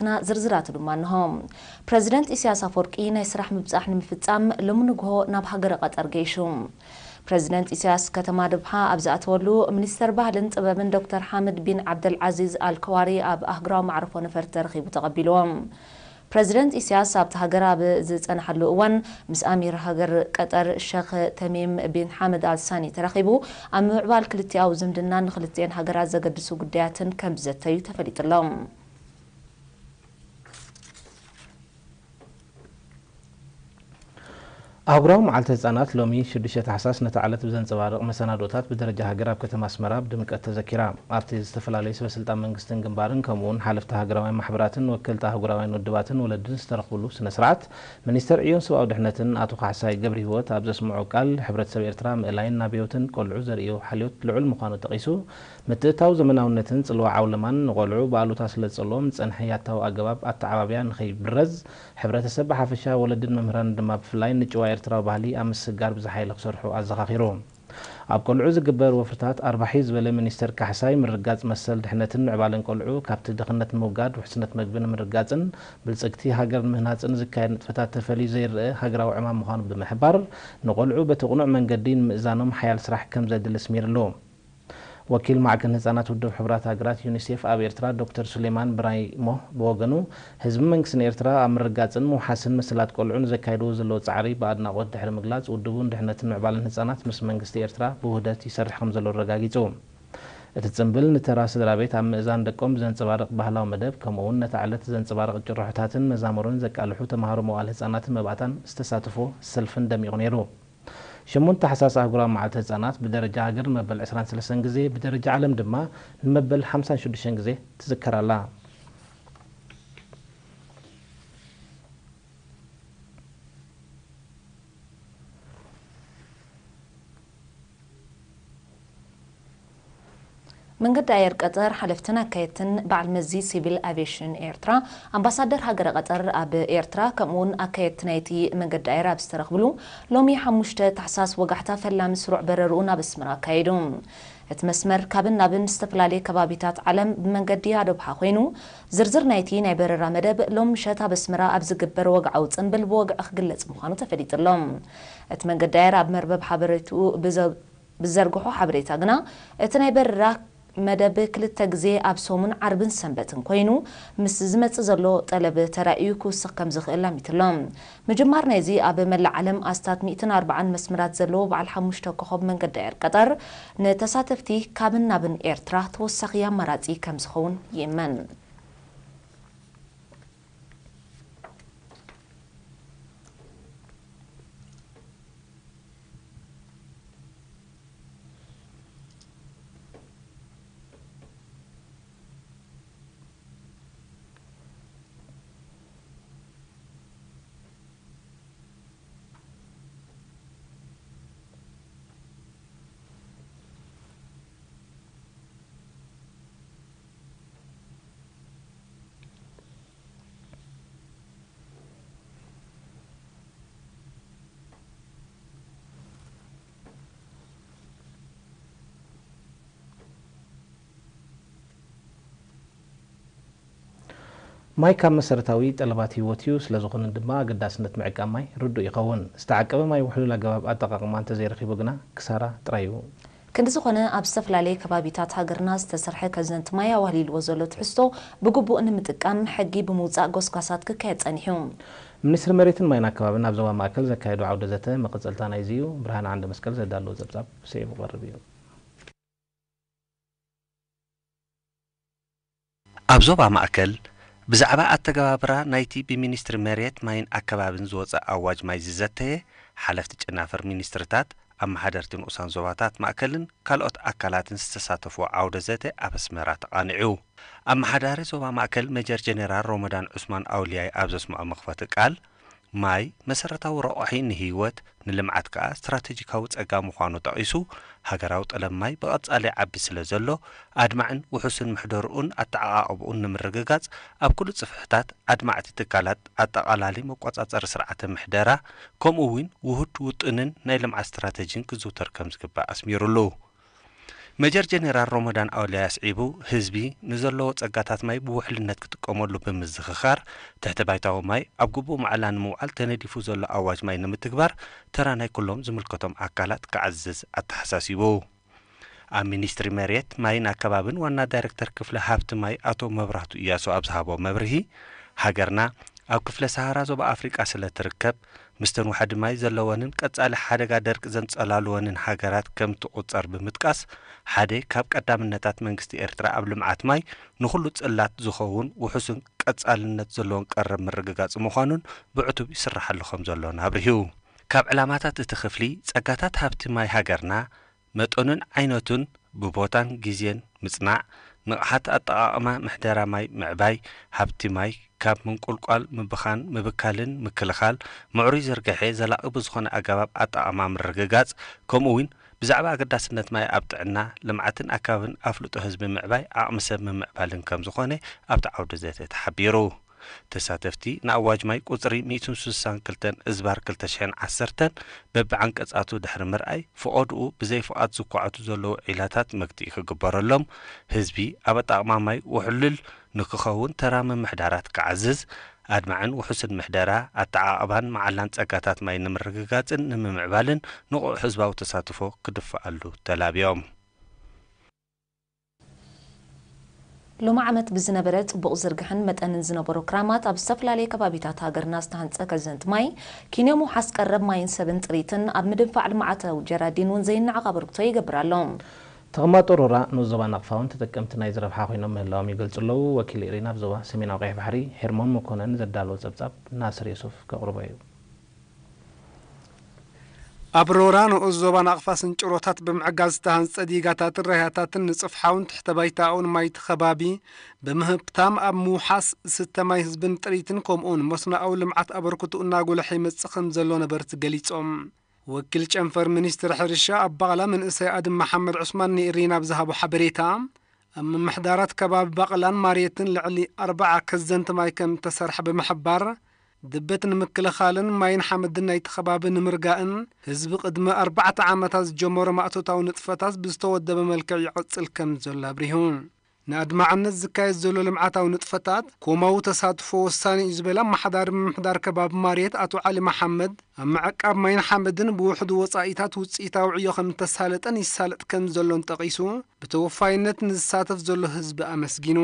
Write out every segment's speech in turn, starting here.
ና ዝርዝራቱ ድማ እንሆ። ፕረዚደንት ኢሳያስ ኣፈወርቂ ናይ ስራሕ ምብጻሕ ንምፍጻም ሎሚ ንግሆ ናብ ሃገረ ቀጠር ገይሹ። ፕረዚደንት ኢሳያስ ከተማ ድብሓ ኣብ ዝኣተወሉ፣ ሚኒስተር ባህልን ጥበብን ዶክተር ሓምድ ቢን ዓብደልዓዚዝ ኣልከዋሪ ኣብ ኣህጉራዊ መዕርፎ ነፈርቲ ተረኺቡ ተቐቢልዎ። ፕረዚደንት ኢሳያስ ኣብቲ ሃገር ኣብ ዝጸንሓሉ እዋን ምስ ኣሚር ሃገር ቀጠር ሸኽ ተሚም ቢን ሓምድ ኣልሳኒ ተራኺቡ ኣብ ምምዕባል ክልቲኣዊ ዝምድናን ንክልቲኤን ሃገራት ዘገድሱ ጉዳያትን ከም ዝዘተዩ ተፈሊጡሎ። ኣህጉራዊ መዓልቲ ህጻናት ሎሚ ሽዱሽተ ታሕሳስ ነታ ዕለት ብዘንጸባርቕ መሰናዶታት ብደረጃ ሃገር ኣብ ከተማ ኣስመራ ብድምቀት ተዘኪራ። ኣብቲ ዝተፈላለዩ ሰበ ስልጣን መንግስትን ግንባርን ከምኡ እውን ሓለፍቲ ሃገራውያን ማሕበራትን ወከልቲ ኣህጉራውያን ውድባትን ወለድን ዝተረኽብሉ ስነ ስርዓት፣ ሚኒስተር ዕዮን ሰብኣዊ ድሕነትን ኣቶ ካሕሳይ ገብረሂወት ኣብ ዘስምዖ ቃል፣ ሕብረተሰብ ኤርትራ ምእላይን ናብዮትን ቆልዑ ዘርእዮ ሓልዮት ልዑል ምዃኑ ጠቒሱ፣ ምትእትታው ዘመናውነትን ጽልዋ ዓውለማን ንቆልዑ ብኣሉታ ስለ ዝጸልዎም ዝጸንሐ ያታዊ ኣገባብ ኣተዓባብያ ንኸይብረዝ፣ ሕብረተሰብ ብሓፈሻ፣ ወለድን መምህራንን ድማ ብፍላይ ንጭዋ ኤርትራዊ ባህሊ ኣብ ምስግጋር ብዝሓየለ ክሰርሑ ኣዘኻኺሩ። ኣብ ቆልዑ ዝግበር ወፍርታት ኣርባሕ'ዩ ዝበለ ሚኒስተር ካሕሳይ፣ ምርግጋጽ መሰል ድሕነትን ምዕባለን ቆልዑ ካብቲ ድኽነት ንምውጋድ፣ ውሕስነት መግቢ ንምርግጋጽን ብልጽግቲ ሃገር ንምህናጽን ዝካየድ ንጥፈታት ተፈልዩ ዘይረኣ ሃገራዊ ዕማም ምዃኑ ብምሕባር፣ ንቆልዑ በቲ ቅኑዕ መንገዲ ንምእዛኖም ሓያል ስራሕ ከም ዘድሊ ኣስሚርሉ። ወኪል ማዕከን ህጻናት ውድብ ሕቡራት ሃገራት ዩኒሴፍ ኣብ ኤርትራ ዶክተር ሱሌማን ብራይሞ ብወገኑ፣ ህዝብን መንግስትን ኤርትራ ኣብ ምርጋጽን ምውሓስን መሰላት ቆልዑ ንዘካይድዎ ዘለዉ ጻዕሪ ብኣድናቖት ድሕሪ ምግላጽ፣ ውድቡ ንድሕነትን ምዕባለን ህጻናት ምስ መንግስቲ ኤርትራ ብውህደት ይሰርሕ ከም ዘሎ ኣረጋጊጹ። እቲ ጽምብል ንተራ ስድራ ቤት ኣብ ምእዛን ደቆም ብዘንጸባርቕ ባህላዊ መደብ፣ ከምኡ'ውን ነታ ዕለት ዘንጸባርቕ ጭርሖታትን መዛሙርን ዘቃልሑ ተማሃሮ መዋእለ ህጻናትን መባእታን ዝተሳተፎ ሰልፍን ደሚቑ ነይሩ። ሸሞንተ ታሕሳስ ኣህጉራዊ መዓልቲ ህጻናት ብደረጃ ሃገር ንመበል ዕስራን ሰለስተን ግዜ፣ ብደረጃ ዓለም ድማ ንመበል ሓምሳን ሽዱሽተን ግዜ ትዝከር ኣላ። መንገዲ ኣየር ቀጠር ሓለፍትን ኣካየድትን በዓል መዚ ሲቪል ኣቪዬሽን ኤርትራ፣ ኣምባሳደር ሃገረ ቀጠር ኣብ ኤርትራ፣ ከምኡ'ውን ኣካየድቲ ናይቲ መንገዲ ኣየር ኣብ ዝተረኽብሉ፣ ሎሚ ሓሙሽተ ታሕሳስ ወጋሕታ ፈላሚ ስሩዕ በረርኡ ናብ ኣስመራ ኣካይዱ። እቲ መስመር ካብን ናብን ዝተፈላለየ ከባቢታት ዓለም ብመንገዲ ኣደብሓ ኮይኑ፣ ዝርዝር ናይቲ ናይ በረራ መደብ ሎም ምሸት ኣብ ኣስመራ ኣብ ዝግበር ወግዓዊ ጽምብል ብወግዒ ክግለጽ ምዃኑ ተፈሊጡ ኣሎ። እቲ መንገዲ ኣየር ኣብ መርበብ ሓበሬትኡ ብዘ-፣ ብዘርግሖ ሓበሬታ ግና፣ እቲ ናይ በረራ መደብ ክልተ ግዜ ኣብ ሰሙን ዓርብን ሰንበትን ኮይኑ፣ ምስ ዝመጽእ ዘሎ ጠለብ ተራእዩ ክውስኽ ከም ዝኽእል ኣሚቱ ኣሎ። ምጅማር ናይዚ ኣብ መላእ ዓለም ኣስታት ሚእትን ኣርባዓን መስመራት ዘለዎ በዓል ሓሙሽተ ኮኾብ መንገዲ ኣየር ቀጠር፣ ንተሳተፍቲ ካብን ናብን ኤርትራ ተወሳኺ ኣማራጺ ከም ዝኸውን ይእመን። ማይ ካብ መሰረታዊ ጠለባት ህይወት እዩ። ስለዝኾነ ድማ ኣገዳስነት ምዕቃብ ማይ ርዱእ ይኸውን። ዝተዓቀበ ማይ ውሕሉል ኣገባብ ኣጠቓቕማ እንተዘይረኺቡ ግና ክሳራ ጥራይ እዩ። ክንዲ ዝኾነ፣ ኣብ ዝተፈላለየ ከባቢታት ሃገርና ዝተሰርሐ ከዘንቲ ማይ ኣዋህሊልዎ ዘሎ ትሕዝቶ ብግቡእ ንምጥቃም ሕጊ ብምውጻእ ጎስጓሳት ክካየድ ጸኒሑ። ሚኒስትሪ መሬትን ማይን ኣከባብን ኣብ ዞባ ማእከል ዘካየዶ ዓውደ ዘተ መቐጸልታ ናይዚ እዩ። ብርሃነ ዓንደ መስቀል ዘዳለዎ ጸብጻብ ስዒቡ ክቐርብ እዩ። ኣብ ዞባ ማእከል፣ ብዛዕባ ኣተገባብራ ናይቲ ብሚኒስትሪ መሬት፣ ማይን ኣከባብን ዝወጸ ኣዋጅ ማይ ዝዘተየ ሓለፍቲ ጨናፍር ሚኒስትርታት፣ ኣመሓደርቲ ንኡሳን ዞባታት ማእከልን ካልኦት ኣካላትን ዝተሳተፍዎ ዓውደ ዘተ ኣብ ኣስመራ ተቓኒዑ። ኣመሓዳሪ ዞባ ማእከል ሜጀር ጀነራል ሮመዳን ዑስማን ኣውልያይ ኣብ ዘስምዖ መኽፈቲ ቃል፣ ማይ መሰረታዊ ረቋሒ ንህይወት፣ ንልምዓት ከኣ ስትራተጂካዊ ጸጋ ምዃኑ ጠቒሱ፣ ሃገራዊ ጠለብ ማይ ብቐጻሊ ይዓቢ ስለ ዘሎ፣ ኣድማዕን ውሑስን ምሕደርኡን ኣተዓቓቕብኡን ንምርግጋጽ፣ ኣብ ኩሉ ጽፍሕታት ኣድማዕቲ ትካላት ኣጠቓላሊ መቆጻጸሪ ስርዓተ ምሕደራ፣ ከምኡ እውን ውሁድ ውጥንን ናይ ልምዓት ስትራተጂን ክዝውተር ከም ዝግባእ ኣስሚሩሉ። ሜጀር ጀኔራል ሮሞዳን ኣውልያ ኣስዒቡ፣ ህዝቢ ንዘለዎ ጸጋታት ማይ ብውሕልነት ክጥቀመሉ ብምዝኽኻር፣ ትሕተ ባይታዊ ማይ ኣብ ግቡእ ማዕላ ንምውዓል ተነዲፉ ዘሎ ኣዋጅ ማይ ንምትግባር ተራ ናይ ኩሎም ዝምልከቶም ኣካላት ክዓዝዝ ኣተሓሳሲቡ። ኣብ ሚኒስትሪ መሬት፣ ማይን ኣከባብን ዋና ዳይሬክተር ክፍሊ ሃብቲ ማይ ኣቶ መብራህቱ እያሱ ኣብ ዝሃቦ መብርሂ፣ ሃገርና ኣብ ክፍለ ሰሃራ ዞባ ኣፍሪቃ ስለ ትርከብ፣ ምስተን ዋሕዲ ማይ ዘለወንን ቀጻሊ ሓደጋ ደርቂ ዘንጸላልወንን ሃገራት ከም ትቑጸር ብምጥቃስ፣ ሓደ ካብ ቀዳምነታት መንግስቲ ኤርትራ ኣብ ልምዓት ማይ ንኹሉ ጽላት ዝኸውን ውሑስን ቀጻልነት ዘለዎን ቀረብ ምርግጋጽ ምዃኑን ብዕቱብ ይስራሓሉ ከም ዘሎን ኣብሪሁ። ካብ ዕላማታት እቲ ክፍሊ፣ ጸጋታት ሃብቲ ማይ ሃገርና መጠኑን ዓይነቱን ብቦታን ግዜን ምጽናዕ፣ ንቕሓት ኣጠቓቕማ ምሕደራ ማይ ምዕባይ፣ ሃብቲ ማይ ካብ ምንቁልቋል፣ ምብኻን፣ ምብካልን ምክልኻል፣ ምዕሩይ ዝርግሐ ዘላቒ ብዝኾነ ኣገባብ ኣጠቓቕማ ምርግጋጽ፣ ከምኡ እውን ብዛዕባ ኣገዳስነት ማይ ኣብ ጥዕና፣ ልምዓትን ኣከባብን ኣፍልጦ ህዝቢ ምዕባይ ዓቕሚ ሰብ ምምዕባልን ከም ዝኾነ ኣብቲ ዓውደ ዘተ ተሓቢሩ። ተሳተፍቲ ንኣዋጅ ማይ ቁጽሪ ሚእትን ስሳን ክልተን እዝባር ክልተ ሽሕን ዓሰርተን በብዓንቀጻቱ ድሕሪ ምርኣይ፣ ፍቐድኡ ብዘይ ፍቓድ ዝኳዕቱ ዘለዉ ዒላታት መግትኢ ክግበረሎም፣ ህዝቢ ኣብ ኣጠቓቕማ ማይ ውሕሉል ንክኸውን ተራ ምምሕዳራት ክዓዝዝ፣ ኣድማዕን ውሑስን ምሕደራ፣ ኣተዓቓቕባን መዓላን ጸጋታት ማይ ንምርግጋጽን ንምምዕባልን ንቑሕ ህዝባዊ ተሳትፎ ክድፍኣሉ ተላብዮም። ሎሚ ዓመት ብዝነበረ ጽቡቕ ዝርግሐን መጠንን ዝነበሮ ክራማት ኣብ ዝተፈላለየ ከባቢታት ሃገርና ዝተሃንጸ ከዘንት ማይ ኪንዮ ምውሓስ ቀረብ ማይን ሰብን ጥሪትን ኣብ ምድንፋዕ ልምዓታዊ ጀራዲን እውን ዘይነዓቕ ኣበርክቶ ይገብር ኣሎ። ተቐማጦ ሮራ ንኡስ ዞባ ናቕፋ እውን ተጠቀምቲ ናይዚ ረብሓ ኮይኖም ምህላዎም ይገልጹ ኣለዉ። ወኪል ኤሪና ኣብ ዞባ ሰሜናዊ ቀይሕ ባሕሪ ሄርሞን መኮነን ዘዳለዎ ጸብጻብ ናስር የሱፍ ከቕርቦ እዩ። ኣብ ሮራ ንኡስ ዞባ ናቕፋ ስንጭሮታት ብምዕጋዝ ዝተሃንጸ ዲጋታትን ራህያታትን ንጽፍሓውን ትሕተ ባይታኣውን ማይቲ ከባቢ ብምህብታም ኣብ ምውሓስ ዝስተ ማይ ህዝብን ጥሪትን ከምኡውን መስኖኣዊ ልምዓት ኣበርክትኡ እናጎልሐ ይመጽእ ከም ዘሎ ነበርቲ ገሊጾም። ወኪል ጨንፈር ሚኒስትሪ ሕርሻ ኣብ ባቕላ መንእሰይ ኣድም መሓመድ ዑስማን ንኤሪና ኣብ ዝሃቦ ሓበሬታ፣ ኣብ ምምሕዳራት ከባቢ ባቕላን ማርየትን ልዕሊ ኣርብዓ ከዘንቲ ማይ ከም እተሰርሐ ብምሕባር፣ ድበት ንምክልኻልን ማይን ሓመድን ናይቲ ከባቢ ንምርጋእን፣ ህዝቢ ቅድሚ ኣርባዕተ ዓመታት ዝጀመሮ ማእቶታዊ ንጥፈታት ብዝተወደበ መልክዕ ይቕጽል ከም ዘሎ ኣብሪሁ። ንኣድማዕነት ዝካየድ ዘሎ ልምዓታዊ ንጥፈታት ኮማዊ ተሳትፎ ወሳኒ እዩ ዝበለ ኣመሓዳሪ ምምሕዳር ከባቢ ማርየት ኣቶ ዓሊ መሓመድ፣ ኣብ ምዕቃብ ማይን ሓመድን ብውሕዱ ወጻኢታት ውጽኢታዊ ዕዮ ከም እተሳለጠን ይሳለጥ ከም ዘሎን ጠቒሱ፣ ብተወፋይነት ንዝሳተፍ ዘሎ ህዝቢ ኣመስጊኑ።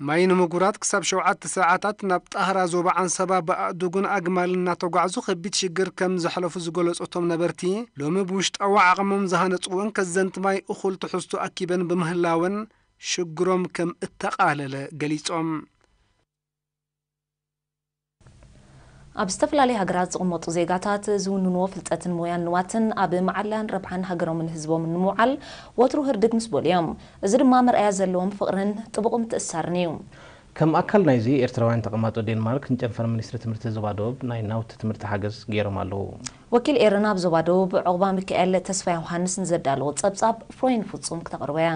ማይ ንምጉራት ክሳብ ሸውዓተ ሰዓታት ናብ ጣህራ ዞባ ዓንሰባ ብኣእዱግን ኣግማልን እናተጓዕዙ ከቢድ ሽግር ከም ዘሕለፉ ዝገለጹ እቶም ነበርቲ፣ ሎሚ ብውሽጣዊ ዓቕሞም ዝሃነጽዎን ከዘንቲ ማይ እኹል ትሕዝቶ ኣኪበን ብምህላወን ሽግሮም ከም እተቓለለ ገሊጾም። ኣብ ዝተፈላለዩ ሃገራት ዝቕመጡ ዜጋታት ዝውንንዎ ፍልጠትን ሞያን ንዋትን ኣብ መዓላን ረብሓን ሃገሮምን ህዝቦምን ንምውዓል ወትሩ ህርድግ ምስ በሉ እዮም። እዚ ድማ መርኣያ ዘለዎም ፍቕርን ጥቡቕ ምትእስሳርን እዩ። ከም ኣካል ናይዚ፣ ኤርትራውያን ተቐማጦ ዴንማርክ ንጨንፈር ሚኒስትሪ ትምህርቲ ዞባ ደቡብ ናይ ናውቲ ትምህርቲ ሓገዝ ገይሮም ኣለዉ። ወኪል ኤረና ኣብ ዞባ ደቡብ ዑቕባ ሚካኤል ተስፋ ዮሃንስ ንዘዳለዎ ጸብጻብ ፍሮይን ፍጹም ክተቕርቦ እያ።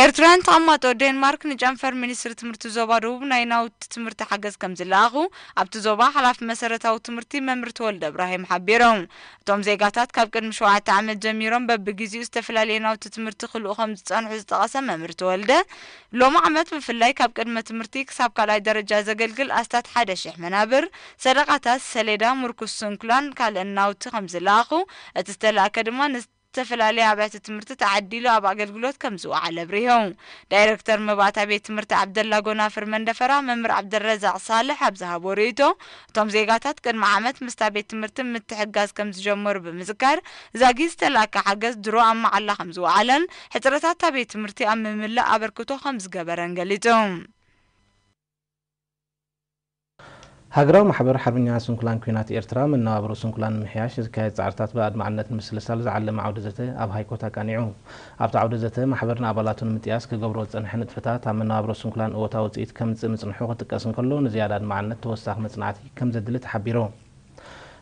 ኤርትራውያን ተቐማጦ ዴንማርክ ንጨንፈር ሚኒስትሪ ትምህርቲ ዞባ ደቡብ ናይ ናውቲ ትምህርቲ ሓገዝ ከም ዝለኣኹ ኣብቲ ዞባ ሓላፊ መሰረታዊ ትምህርቲ መምህር ተወልደ እብራሂም ሓቢሮም። እቶም ዜጋታት ካብ ቅድሚ ሸውዓተ ዓመት ጀሚሮም በብግዜኡ ዝተፈላለየ ናውቲ ትምህርቲ ክልኡ ከም ዝጸንሑ ዝጠቐሰ መምህር ተወልደ፣ ሎሚ ዓመት ብፍላይ ካብ ቅድመ ትምህርቲ ክሳብ ካልኣይ ደረጃ ዘገልግል ኣስታት ሓደ ሽሕ መናብር፣ ሰደቓታት፣ ሰሌዳ፣ ምርኩስ ስንኩላን ካልእን ናውቲ ከም ዝለኣኹ፣ እቲ ዝተላእከ ድማ ን ዝተፈላለያ ኣብያተ ትምህርቲ ተዓዲሉ ኣብ ኣገልግሎት ከም ዝወዓለ ኣብሪሆም። ዳይረክተር መባእታ ቤት ትምህርቲ ዓብደላ ጎናፍር መንደፈራ መምህር ዓብደረዛቕ ሳልሕ ኣብ ዝሃቦ ርእይቶ፣ እቶም ዜጋታት ቅድሚ ዓመት ምስታ ቤት ትምህርቲ ምትሕግጋዝ ከም ዝጀመሩ ብምዝካር፣ ዛጊ ዝተላእከ ሓገዝ ድሮ ኣብ መዓላ ከም ዝወዓለን ሕጽረታት እታ ቤት ትምህርቲ ኣብ ምምላእ ኣበርክቶ ከም ዝገበረን ገሊጹ። ሃገራዊ ማሕበር ሓርበኛ ስንኩላን ኲናት ኤርትራ፣ መነባብሮ ስንኩላን ንምሕያሽ ዝካየድ ጻዕርታት ብኣድማዕነት ንምስልሳል ዝዓለመ ዓውደ ዘተ ኣብ ሃይኮት ኣቃኒዑ። ኣብቲ ዓውደ ዘተ፣ ማሕበር ንኣባላቱ ንምጥያስ ክገብሮ ዝጸንሐ ንጥፈታት ኣብ መነባብሮ ስንኩላን እወታዊ ውጽኢት ከምጽእ ምጽንሑ ክጥቀስ እንከሎ፣ ንዝያዳ ኣድማዕነት ተወሳኺ መጽናዕቲ ከም ዘድሊ ተሓቢሩ።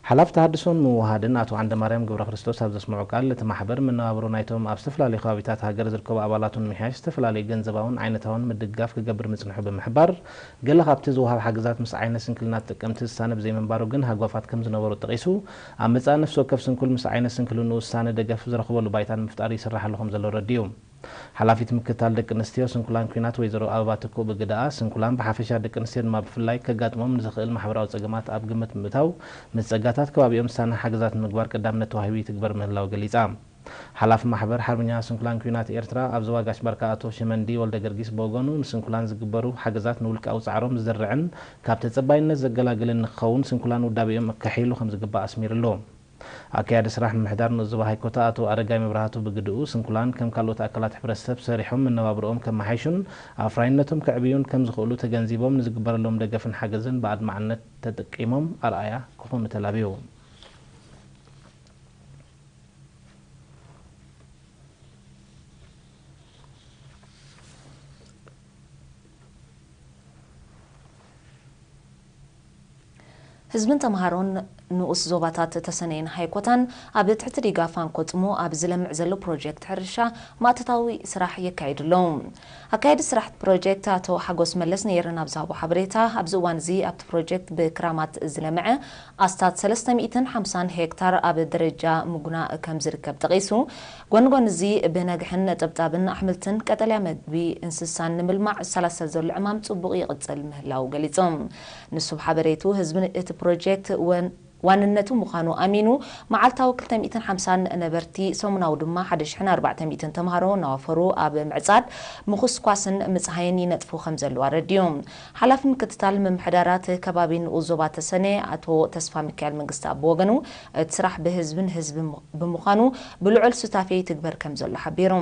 ሓላፊ ተሃድሶን ምውሃድን ኣቶ ዓንደማርያም ገብረክርስቶስ ኣብ ዘስምዖ ቃል፣ እቲ ማሕበር መነባብሮ ናይቶም ኣብ ዝተፈላለዩ ከባቢታት ሃገር ዝርከቡ ኣባላቱ ንምምሕያሽ ዝተፈላለዩ ገንዘባውን ዓይነታውን ምድግጋፍ ክገብር ምጽንሑ ብምሕባር፣ ገለ ካብቲ ዝወሃብ ሓገዛት ምስ ዓይነ ስንክልና ተጠቀምቲ ዝሳነ ብዘይምንባሩ ግን ሃጓፋት ከም ዝነበሩ ጠቒሱ፣ ኣብ መጻኢ ነፍሲ ወከፍ ስንኩል ምስ ዓይነ ስንክልንኡ ዝሳነ ደገፍ ዝረኽበሉ ባይታ ንምፍጣር ይስራሕ ኣሎ ከም ዘሎ ኣረዲኡ። ሓላፊት ምክትታል ደቂ ኣንስትዮ ስንኩላን ኲናት ወይዘሮ ኣበባ ትኩእ ብግደኣ፣ ስንኩላን ብሓፈሻ ደቂ ኣንስትዮ ድማ ብፍላይ ከጋጥሞም ንዝኽእል ማሕበራዊ ጸገማት ኣብ ግምት ብምእታው፣ ምስ ጸጋታት ከባቢኦም ዝሳነ ሓገዛት ንምግባር ቀዳምነት ተዋሂቡ ይትግበር ምህላው ገሊጻ። ሓላፊ ማሕበር ሓርበኛ ስንኩላን ኲናት ኤርትራ ኣብ ዞባ ጋሽ ባርካ ኣቶ ሽመንዲ ወልደ ገርጊስ ብወገኑ፣ ንስንኩላን ዝግበሩ ሓገዛት ንውልቃዊ ጻዕሮም ዝዝርዕን ካብ ተጸባይነት ዘገላግልን ንክኸውን ስንኩላን ውዳቤኦም ከሐይሉ ከም ዝግባእ ኣስሚሩሉ። ኣካያዲ ስራሕ ምምሕዳር ንኡስ ዞባ ሃይኮታ ኣቶ ኣረጋይ መብራህቱ ብግድኡ፣ ስንኩላን ከም ካልኦት ኣካላት ሕብረተሰብ ሰሪሖም መነባብሮኦም ከመሓይሹን ኣፍራይነቶም ከዕብዩን ከም ዝኽእሉ ተገንዚቦም፣ ንዝግበረሎም ደገፍን ሓገዝን ብኣድማዕነት ተጠቂሞም ኣርኣያ ክኾኑ ተላብዩ። ህዝብን ተምሃሮን ንኡስ ዞባታት ተሰነይን ሃይኮታን ኣብ ትሕቲ ዲጋ ፋንኮ ጽሞ ኣብ ዝለምዕ ዘሎ ፕሮጀክት ሕርሻ ማእቶታዊ ስራሕ የካይዱ ኣለዉ። ኣካያዲ ስራሕ ፕሮጀክት ኣቶ ሓጎስ መለስ ንኤረና ኣብ ዝሃቦ ሓበሬታ፣ ኣብዚ እዋን እዚ ኣብቲ ፕሮጀክት ብክራማት ዝለምዐ ኣስታት ሰለስተ ሚእትን ሓምሳን ሄክታር ኣብ ደረጃ ምጉና ከም ዝርከብ ጠቒሱ፣ ጎኒ ጎኒ እዚ ብነግሕን ነጠብጣብን ኣሕምልትን ቀጠልያ መግቢ እንስሳን ንምልማዕ ዝሰላሰል ዘሎ ዕማም ጽቡቕ ይቕጽል ምህላው ገሊጹ። ንሱ ብሓበሬቱ ህዝቢ እቲ ፕሮጀክት ወን-፣ ዋንነቱ ምዃኑ ኣሚኑ፣ መዓልታዊ ክልተ ሚእትን ሓምሳን ነበርቲ፣ ሰሙናዊ ድማ ሓደ ሽሕን ኣርባዕተ ሚእትን ተምሃሮ እናዋፈሩ ኣብ ምዕጻድ፣ ምኹስኳስን ምጽሃይን ይነጥፉ ከም ዘለዉ ኣረዲኡ። ሓላፊ ምክትታል ምምሕዳራት ከባቢ ንኡስ ዞባ ተሰነ ኣቶ ተስፋ ሚካኤል መንግስቲ ብወገኑ፣ እቲ ስራሕ ብህዝብን ህዝቢ ብምዃኑ ብልዑል ሱታፌ ይትግበር ከም ዘሎ ሓቢሩ።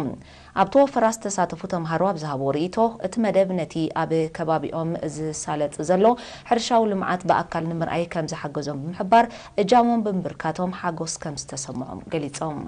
ኣብ ተወፈራ ዝተሳተፉ ተምሃሮ ኣብ ዝሃብዎ ርእይቶ፣ እቲ መደብ ነቲ ኣብ ከባቢኦም ዝሳለጥ ዘሎ ሕርሻዊ ልምዓት ብኣካል ንምርኣይ ከም ዝሓገዞም ብምሕባር፣ እጃሞም ብምብርካቶም ሓጎስ ከም ዝተሰምዖም ገሊጾም።